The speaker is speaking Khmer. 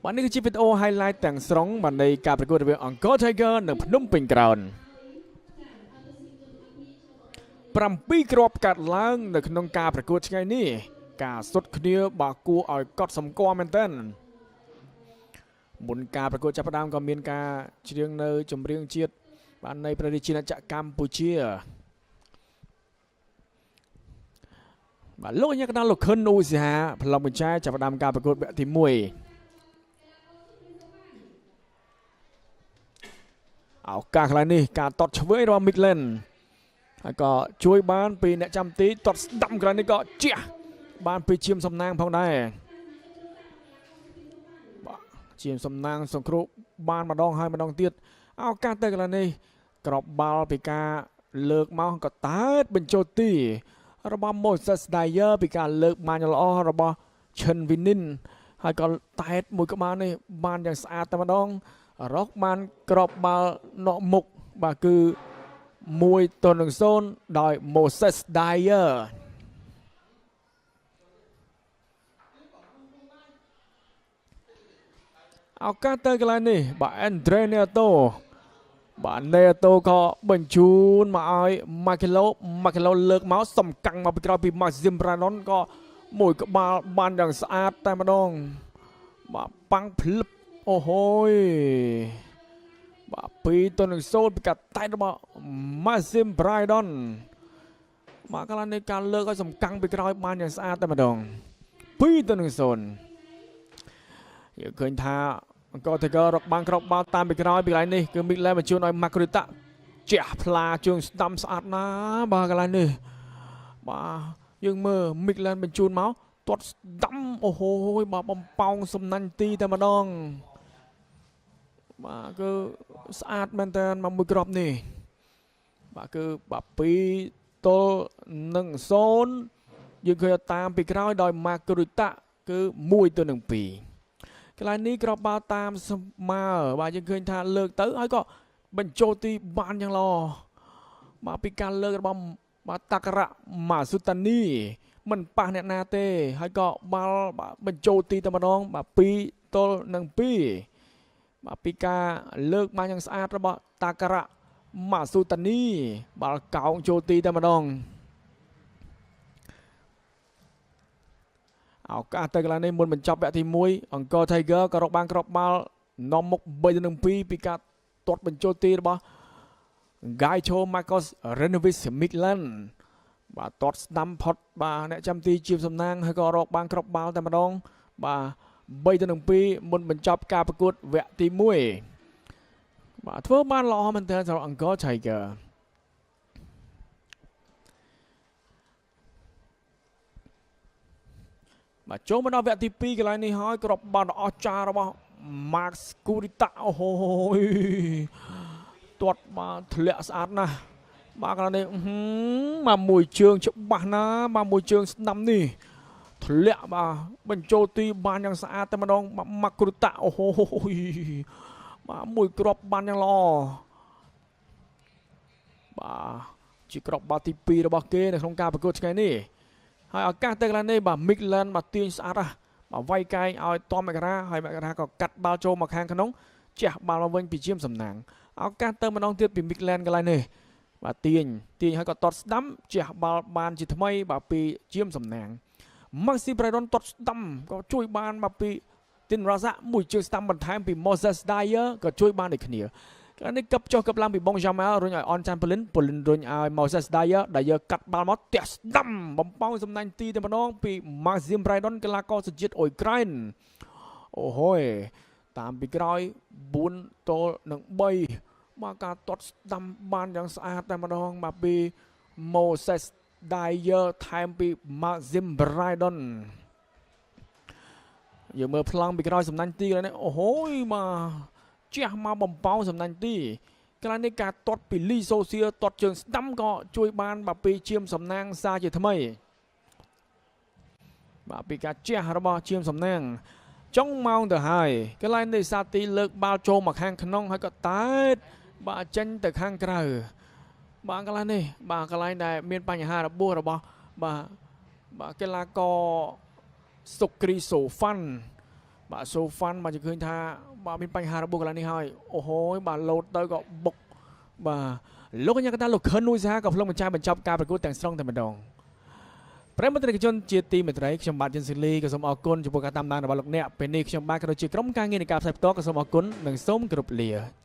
បាទនេះគឺជាវីដេអូ highlight ទាំងស្រុងបាទនៃការប្រកួតរវាងអង្គរ Tiger និងភ្នំពេញក្រោន7គ្រាប់កាត់ឡើងនៅក្នុងការប្រកួតថ្ងៃនេះការសុទ្ធគ្នាបាទគួរឲ្យកត់សម្គាល់មែនទែនមុនការប្រកួតចាប់ផ្ដើមក៏មានការច្រៀងនៅចម្រៀងជាតិបាទនៃព្រះរាជាណាចក្រកម្ពុជាបាទលោកអញ្ញាកណ្ដាលលោកខិននូស៊ីហាផ្លុំបញ្ចែចាប់ផ្ដើមការប្រកួតវគ្គទី1ឱកាសកន្លែងនេះការតត់ឆ្វេងរបស់ Midland ហើយក៏ជួយបានពីអ្នកចាំទីតត់ស្ដាំកន្លែងនេះក៏ជះបានពីជាមសំណាងផងដែរបាទជាមសំណាងសង្គ្រោះបានម្ដងហើយម្ដងទៀតឱកាសទៅកន្លែងនេះក្របបាល់ពីការលើកមកក៏តើតបញ្ចូលទីរបស់ Moses Dyer ពីការលើកបានល្អរបស់ Chen Winin ហើយក៏តែតមួយក្បាលនេះបានយ៉ាងស្អាតតែម្ដងរកបានក្របបាល់នក់មុខបាទគឺ1-0ដោយ Moses Dyer ឱកាសទៅកន្លែងនេះបាទ Andre Neto បាទ Neto ក៏បញ្ជូនមកឲ្យ Marcelo Marcelo លើកមកសំកាំងមកពីក្រោយពី Maxim Brandon ក៏មួយក្បាលបានយ៉ាងស្អាតតែម្ដងបាទប៉ាំងភ្លឹបអូហូយបាទ2-0ពីការតែរបស់ Maxim Brandon បាទកន្លែងនេះការលើកឲ្យសំកាំងពីក្រោយបានយ៉ាងស្អាតតែម្ដង2-0យើងឃើញថាអង្គរ Tiger រកបានគ្រាប់បាល់តាមពីក្រោយពីកន្លែងនេះគឺ Midland បញ្ជូនឲ្យ Makurita ជះផ្លាជើងស្ដាំស្អាតណាស់បាទកន្លែងនេះបាទយើងមើល Midland បញ្ជូនមកទាត់ស្ដាំអូហូយបាទបំប៉ោងសំណាញ់ទីតែម្ដងបាទគឺស្អាតមែនតើមកមួយគ្រាប់នេះបាទគឺបាទ2-0យើងឃើញតាមពីក្រោយដោយ Makurita គឺ1-2កន្លែងនេះក្របបាល់តាមស្មើបាទយើងឃើញថាលើកទៅហើយក៏បញ្ចូលទីបានយ៉ាងល្អបាទពីការលើករបស់បាទតាការៈម៉ាស៊ូតានីមិនប៉ះអ្នកណាទេហើយក៏បាល់បញ្ចូលទីតែម្ដងបាទ2-2បាទពីការលើកបានយ៉ាងស្អាតរបស់តាការៈម៉ាស៊ូតានីបាល់កោងចូលទីតែម្ដងឱកាសទៅកន្លែងនេះមុនបញ្ចប់វគ្គទី1អង្គរ Tiger ក៏រកបានគ្រាប់បាល់នាំមុខ3-2ពីការទាត់បញ្ចូលទីរបស់ Gaicho Marcos Renovis Midland បាទទាត់ស្ដាំផុតបាទអ្នកចាំទីជាសំណាងហើយក៏រកបានគ្រាប់បាល់តែម្ដងបាទ3-2មុនបញ្ចប់ការប្រកួតវគ្គទី1បាទធ្វើបានល្អមែនទែនសម្រាប់អង្គរ Tiger បាទចូលមកដល់វគ្គទី2កន្លែងនេះហើយគ្រាប់បាល់ដ៏អស្ចារ្យរបស់ Max Kurita អូហូយទាត់បាទធ្លាក់ស្អាតណាស់បាទកន្លែងនេះមកមួយជើងច្បាស់ណាស់បាទមួយជើងស្ដាំនេះធ្លាក់បាទបញ្ចូលទីបានយ៉ាងស្អាតតែម្ដងបាទ Makuruta អូហូយបាទមួយគ្រាប់បានយ៉ាងល្អបាទជាគ្រាប់បាល់ទី2របស់គេនៅក្នុងការប្រកួតថ្ងៃនេះហើយឱកាសទៅកន្លែងនេះបាទ Midland បាទទាញស្អាតណាស់បាទវាយកែងឲ្យតមករាហើយមករាក៏កាត់បាល់ចូលមកខាងក្នុងជះបាល់មកវិញពីជាមសំណាងឱកាសទៅម្ដងទៀតពី Midland កន្លែងនេះបាទទាញហើយក៏ទាត់ស្ដាំជះបាល់បានជាថ្មីបាទពីជាមសំណាង Maxi Brydon ទាត់ស្ដាំក៏ជួយបានបាទពីទីនរ៉ាសាមួយជើងស្ដាំបន្ថែមពី Moses Dyer ក៏ជួយបានដូចគ្នាកន្លែងនេះកឹបចុះកឹបឡើងពីបងយ៉ាម៉ែលរុញឲ្យអនចាន់ប៉ូលីនប៉ូលីនរុញឲ្យ Moses Dyer Dyer កាត់បាល់មកទះស្ដាំបំប៉ោងសំណាញ់ទីតែម្ដងពី Maxim Brydon កីឡាករសញ្ជាតិអ៊ុយក្រែនអូហូយតាមពីក្រោយ4-3មកការទាត់ស្ដាំបានយ៉ាងស្អាតតែម្ដងបាទពី Moses Dyer ថែមពី Maxim Brydon យើងមើលប្លង់ពីក្រោយសំណាញ់ទីកន្លែងនេះអូហូយបាទជះមកបំប៉ោងសំណាញ់ទីកន្លែងនេះការទាត់ពីលីសូសៀទាត់ជើងស្ដាំក៏ជួយបានបាទពីជាមសំណាងសាជាថ្មីបាទពីការជះរបស់ជាមសំណាងចុងម៉ោងទៅហើយកន្លែងនេះសាទីលើកបាល់ចូលមកខាងក្នុងហើយក៏តើតបាទចេញទៅខាងក្រៅបាទកន្លែងនេះបាទកន្លែងដែលមានបញ្ហារបួសរបស់បាទបាទកីឡាករសុគ្រីសូហ្វាន់ បាទសូហ្វាន់បាទជឃើញថាបាទមានបញ្ហារបួសកន្លែងនេះហើយអូហូយបាទលោតទៅក៏បុកបាទលោកកញ្ញាកតាលោកខិននួយសាក៏ផ្លុំបញ្ចាបញ្ចប់ការប្រកួតទាំងស្រុងតែម្ដងប្រិមត្តជនជាទីមេត្រីខ្ញុំបាទយិនស៊ីលីក៏សូមអរគុណចំពោះការតាមដានរបស់លោកអ្នកពេលនេះខ្ញុំបាទក៏ដូចជាក្រុមការងារនៃការផ្សាយផ្ទាល់ក៏សូមអរគុណនិងសូមគោរពលា។